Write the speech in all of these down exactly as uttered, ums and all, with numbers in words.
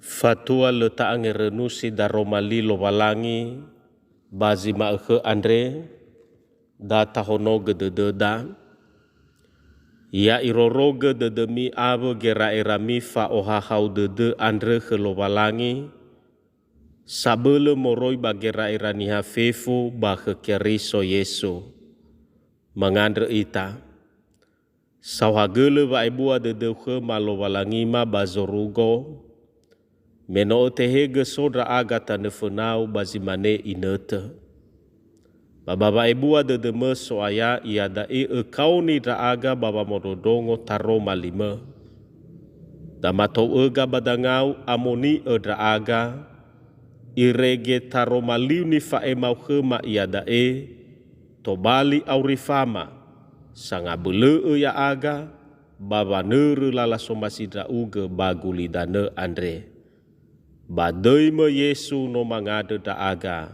Fatua lö ta'angerönusi daroma li Lowalangi ba zi ma'ökhö andre, da tahonogö dödöda. Ya irorogö dödömi awö gera'erami fa'ohahau dödö andrö khö Lowalangi, sabölö moroi ba gera'era niha fefu ba khö Keriso Yesu. Mangandrö ita. Saohagölö wa'ebua dödöu khöma Lowalangima ba zorugo, me no ötehegö so ndra'aga tanö fönau ba zi mane inötö. Ba ba wa'ebua dödömö So'aya, iada'e ökaoni ndra'aga ba wamondrondrongo taroma limö. Da matou'öga ba dangau amoni'ö ndra'aga, irege taroma liu nifa'emau khöma iada'e, tobali auri fama, sangabölö'ö ya'aga ba wanörö lala somasi ndra'ugö ba gulidanö andre. Ba döimö Yesu no mangandrö ndra'aga.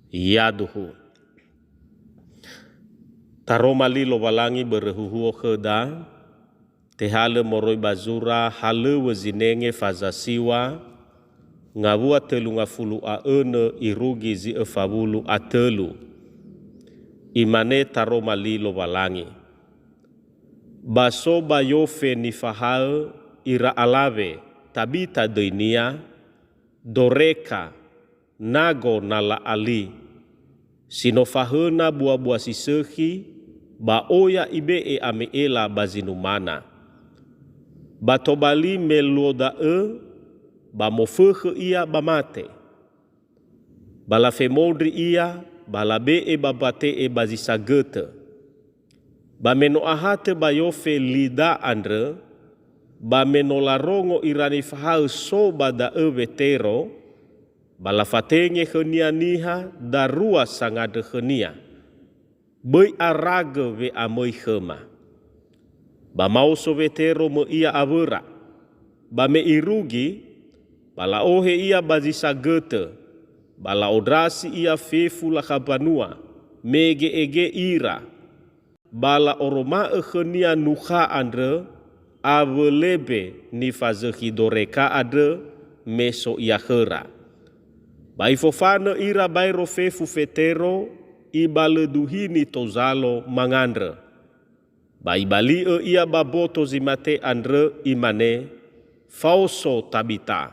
Yaduhu. Taroma li Lowalangi börö huhuo khöda, tehalö moroi ba zura halöŵö zinenge faza siŵa, ngawua tölu ngafulu a önö irugi zi öfa wulu a tölu. Imane taroma li Lowalangi. Ba so ba Yofe nifahaö ira alawe, Tabita döinia, Doreka, nago na la'ali, si no fahöna buabua si sökhi, ba oya ibe'e ame'ela ba zinumana. Ba tobali me luo da'ö, ba mofökhö ia ba mate. Ba lafemondri ia, ba labe'e ba mbate'e ba zi sagötö. Ba me no ahatö ba Yofe lida andrö, ba me no larongo ira nifahaö so ba da'ö Wetero, ba lafatenge khönia niha darua sangandrö khönia. Böi aragö we'amöi khöma. Ba maoso Wetero möi'a awöra. Ba me irugi, ba la'ohe ia ba zi sagötö, ba la'ondrasi ia fefu lakha mbanua, mege'ege ira. Ba la'oroma'ö khönia nukha andrö awö lebe nifazökhi Doreka andrö me so ia khöra. Ba ifofanö ira baero fefu Fetero, ibalöduhini tou zalo mangandrö. Ba ibali'ö ia ba mboto zi mate andrö, imane, "Faoso Tabita."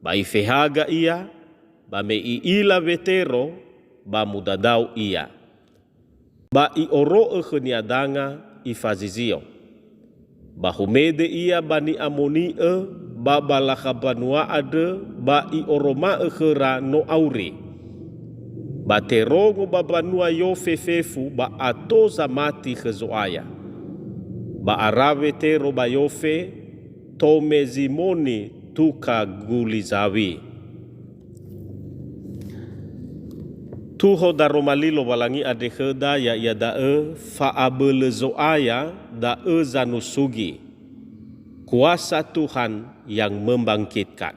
Ba ifehaga ia, ba me i'ila Wetero, ba mudadao ia. Ba i'oro'ö khönia danga, ifazizio. Ba humede ia ba ni'amoni'ö ba ba lakha mbanua andrö, ba i'oroma'ö khöra no auri. Ba terongo ba mbanua Yofe fefu ba ato zamati khö Zo'aya. Ba ara Wetero ba Yofe, tou me Zimoni tukha guli zawi. Tuho daroma li Lowalangi andre khöda, ya'ia da'ö, "Fa'abölö Zo'aya, da'ö zanusugi. Kuasa Tuhan yang membangkitkan."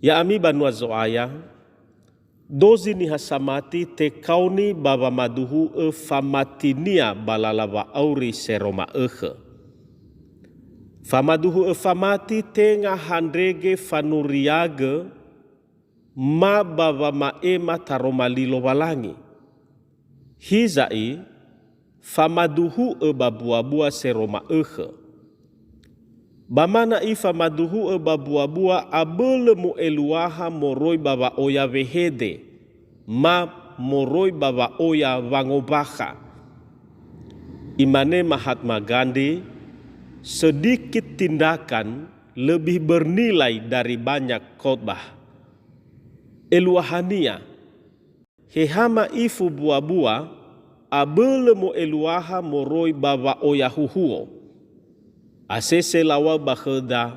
Ya'ami banua Zo'aya, dozi niha samati tekaoni ba wamaduhu'ö famatinia ba lala wa'auri seroma ökhö. Famaduhu'ö famati tenga handrege fanuriagö ma ba wama'ema taroma li Lowalangi. Hiza'i, famaduhu'ö ba buabua seroma ökhö. Ba ma na'i famaduhu'ö ba buabua abölö mo'eluaha moroi ba wa'oya wehede, ma moroi ba wa'oya wangombakha. Imane Mahatma Gandhi, "Sedikit tindakan lebih bernilai dari banyak khotbah." Eluahania, he ha ma'ifu buabua, abölö mo'eluaha moroi ba wa'oya huhuo. Asese lawau ba khöda,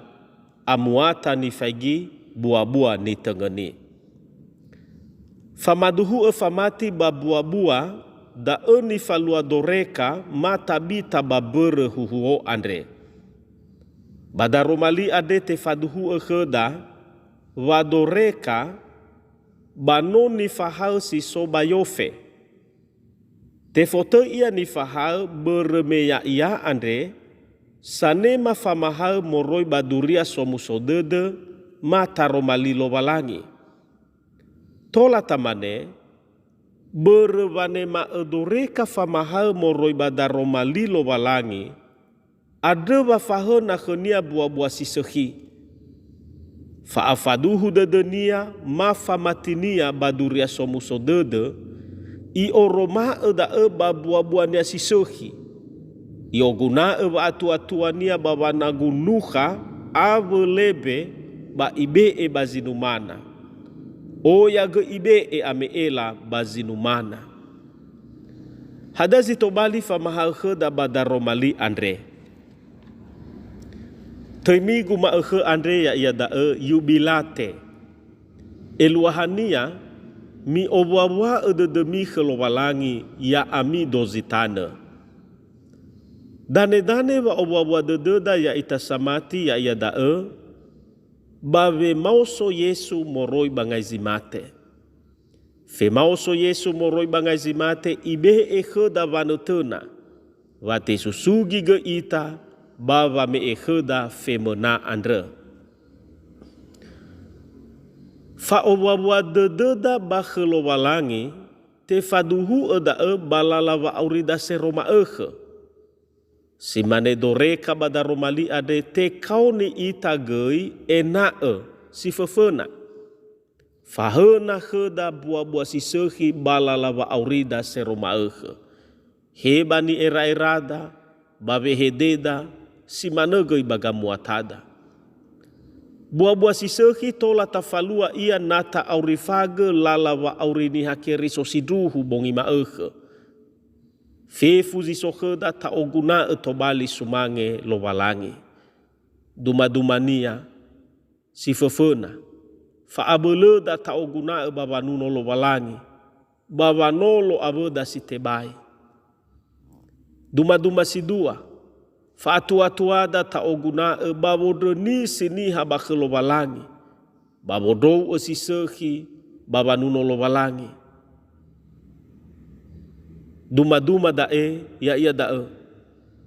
amuata nifaigi, buabua nitöngöni. Famaduhu'ö famati ba buabua, da'ö nifalua Doreka ma Tabita ba mbörö huhuo andre. Ba daroma li andre tefaduhu'ö khöda, wa Doreka, ba no nifahaö si so ba Yofe. Tefotöi ia nifahaö börö me ya'ia andre, Sanema famahaö moroi ba Duria Somuso Dödö ma taroma li Lowalangi. Tola tamane, börö wanema'ö Doreka famahaö moroi ba daroma li Lowalangi, andrö wa fahöna khönia buabua si sökhi. Fa'afaduhu dödönia ma famatinia ba Duria Somuso Dödö, i'oroma'ö da'ö ba buabuania si sökhi. I'oguna'ö wa'atuatuania ba wanagu nukha awö lebe ba ibe'e ba zinumana. Oya göi ibe'e ame'ela ba zinumana. Hadia zi tobali famahaö khöda ba daroma li andre? Töi migu ma'ökhö andre ya'ia da'ö Yubilate. Eluahania, mi'owuawua'ö dödömi khö Lowalangi, ya'ami dozi tanö. Danedane wa'owuawua dödöda ya'ita samati ya'ia da'ö, ba wemaoso Yesu moroi ba ngai zi mate. Femaoso Yesu moroi ba ngai zi mate ibe'e khöda wanötöna, wa tesusugi göi ita ba wame'e khöda femöna andrö. Fa'owuawua dödöda ba khö Lowalangi tefaduhu'ö da'ö ba lala wa'aurida Seroma ökhö. Si mane Doreka ba daroma li andre tekaoni ita göi ena'ö si föföna. Fahöna khöda buabua si sökhi ba lala wa'aurida Seroma ökhö. He ba ni'era'erada, ba wehededa, si manö göi ba gamuatada. Buabua si sökhi tola tafalua ia na ta'aurifagö lala wa'auri Niha Keriso sindruhu bongi ma'ökhö. Fefu zi so khöda ta'oguna'ö tobali sumange Lowalangi. Dumadumania, si föföna, fa'abölöda ta'oguna'ö ba wanuno Lowalangi, ba wanolo awöda si tebai. Dumaduma si dua, fa'atuatuada ta'oguna'ö ba wondrönisi niha ba khö Lowalangi, ba wondrou'ö si sökhi ba wanuno Lowalangi. Dumaduma da'e, ya'ia da'ö,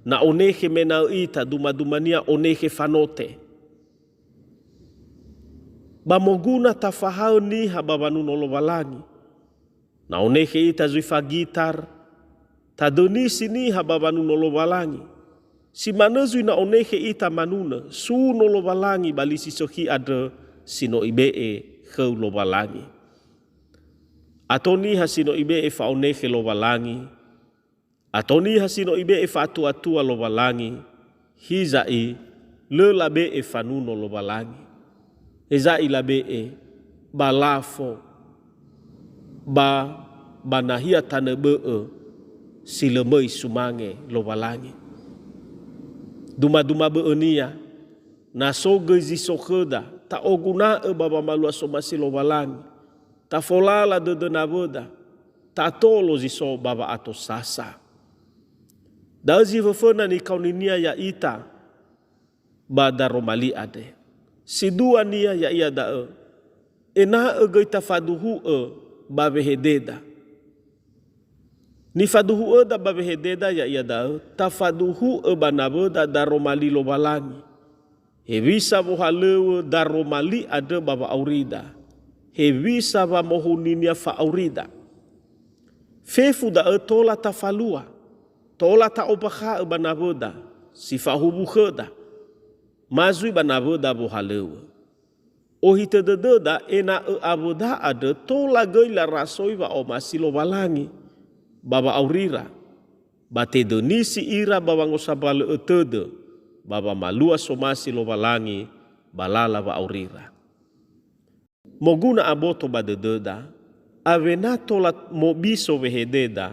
na onekhe mena'ö ita, dumadumania onekhe fanote. Ba moguna tafahaö niha ba wanuno Lowalangi. Na onekhe ita zui fagitar, tadönisi niha ba wanuno Lowalangi. Si manö zui na onekhe ita manunö, suno Lowalangi ba li si sökhi andrö si no ibe'e khöu Lowalangi. Ato niha si no ibe'e fa'onekhe Lowalangi, ato niha si no ibe'e fa'atuatua Lowalangi, hiza'i lö labe'e fanuno Lowalangi. Heza'i labe'e ba lafo, ba, ba nahia tanö bö'ö si lö möi sumange Lowalangi. Dumaduma bö'önia, na so göi zi so khöda, ta'oguna'ö ba wamalua somasi Lowalangi, tafolala dödö nawöda, tatolo zi so ba wa'atosasa. Da'ö zi föföna nikaoninia ya'ita ba daroma li andre. Si duania ya'ia da'ö, ena'ö göi tafaduhu'ö ba wehededa. Nifaduhu'öda ba wehededa ya'ia da'ö, tafaduhu'ö ba nawöda daroma li Lowalangi. Hewisa wohalöŵö daroma li andrö ba wa'aurida? Hewisa wamohuninia fa'aurida? Fefu da'ö tola tafalua, tola ta'ombakha'ö ba nawöda, si fahuwu khöda, ma zui ba nawöda wohalöŵö. Ohitö dödöda ena'ö awöda andrö tola göi larasoi wa'omasi Lowalangi ba wa'aurira, ba tedönisi ira ba wangosambalö'ö tödö ba wamalua somasi Lowalangi ba lala wa'aurira. Moguna aboto ba dödöda, awena tola mobiso wehededa,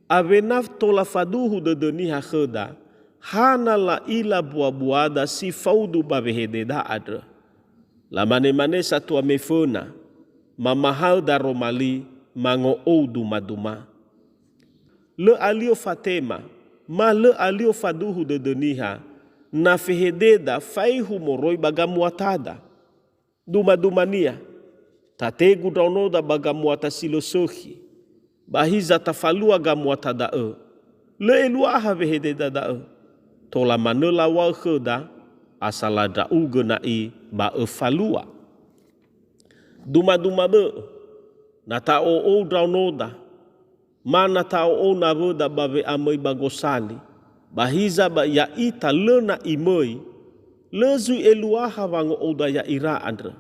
awena tola faduhu dödö niha khöda, hana la'ila buabuada si faudu ba wehededa andrö. Lamanemane satua meföna, mamahaö daroma li, mango'ou dumaduma. Lö alio fatema, ma lö alio faduhu dödö niha, na fehededa faehu moroi ba gamuatada. Dumadumania, tategu ndraonoda ba gamuata si lö sökhi, ba hiza tafalua gamuata da'ö. Lö eluaha wehededa da'ö. tola manö lawa'ö khöda, asala ndra'ugö na'i ba öfalua. Dumaduma bö'ö, na ta'o'ou ndraonoda, ma na ta'o'ou nawöda ba we'amöi ba gosali, ba hiza ba ya'ita lö na'i möi, lö zui eluaha wango'ouda ya'ira andrö.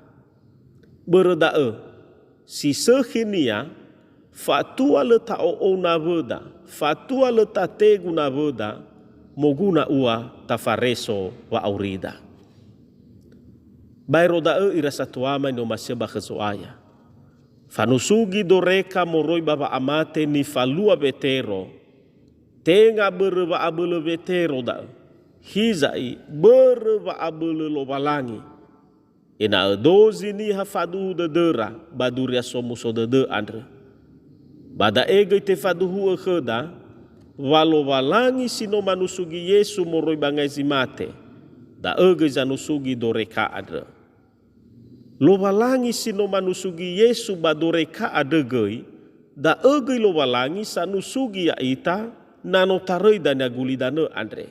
Börö da'ö, si sökhinia, fatua lö ta'o'ou nawöda, fatua lö tategu nawöda, moguna ua tafareso wa'aurida. Baero da'ö ira satuama ni'omasi'ö ba khö Zo'aya. Fanusugi Doreka moroi ba wa'amate nifalua Wetero, tenga börö wa'abölö Wetero da'ö, hiza'i börö wa'abölö Lowalangi. Ena'ö dozi niha faduhu dödöra ba Duria Somuso Dödö andrö. Ba da'e göi tefaduhu'ö khöda, wa Lowalangi si no manusugi Yesu moroi ba ngai zi mate, da'ö göi zanusugi Doreka andrö. Lowalangi si no manusugi Yesu ba Doreka andrö göi, da'ö göi Lowalangi sanusugi ya'ita na no taröi dania gulidanö andre.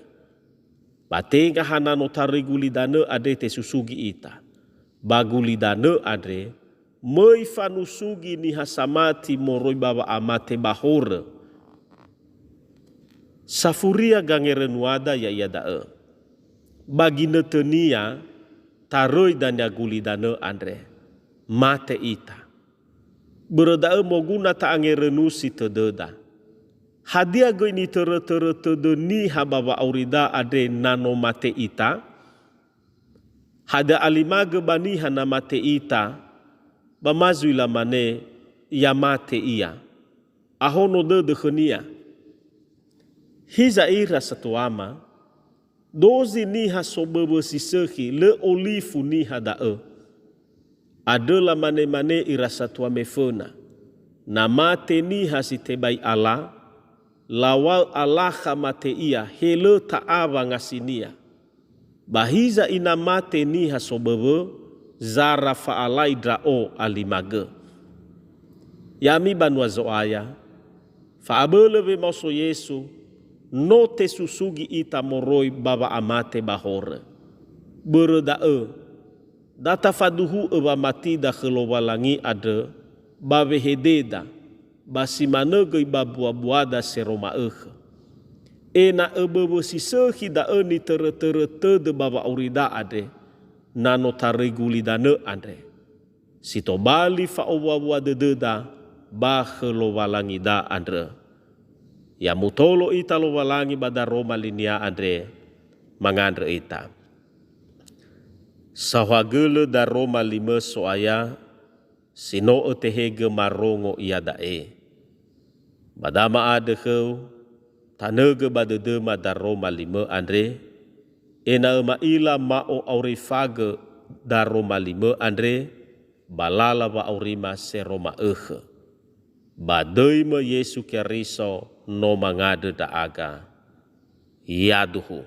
Ba tenga ha na no taröi gulidanö andre tesusugi ita. Ba gulidanö andre, möi fanusugi niha samati moroi ba wa'amate ba horö. Safuria gangerönuada ya'ia da'ö. Ba ginötönia taröi dania gulidanö andre. Mate ita. Börö da'ö moguna ta'angerönusi tödöda. Hadia göi nitörötörö tödö niha ba wa'aurida andre na no mate ita? Hadia alimagö ba niha na mate ita, ba ma zui lamane, "Ya mate ia." Ahono dödö khönia. Hiza ira satuama, dozi niha soböwö si sökhi, lö olifu niha da'ö. Andrö lamane-mane ira satua meföna, "Na mate niha si tebai ala, lawa'ö alakha mate ia, he lö ta'a wangasinia." Ba hiza ina mate niha soböwö, zara fa'alai ndra'o alimagö. Ya'ami banua Zo'aya, fa'abölö wemaoso Yesu, no tesusugi ita moroi ba wa'amate ba horö. Börö da'ö, da tafaduhu'ö wamatida khö Lowalangi andrö ba wehededa, ba si manö göi ba mbuabuada Seroma Ökhö. Ena'ö böwö si sökhi da'ö nitörötörö tödö ba wa'aurida andre, na no taröi gulidanö andre. Si tobali fa'owuawua dödöda ba khö Lowalangida andrö. Ya mutolo ita Lowalangi ba daroma linia andre, mangandrö ita. Saohagölö daroma limö So'aya, si no ötehegö marongo iada'e. Ba da ma'andrö khöu, tanögö ba dödöma daroma limö andre, ena'ö ma'ila ma'o'aurifagö daroma limö andre ba lala wa'aurima Seroma Ökhö. Ba döimö Yesu Keriso no mangandrö ndra'aga. Yaduhu.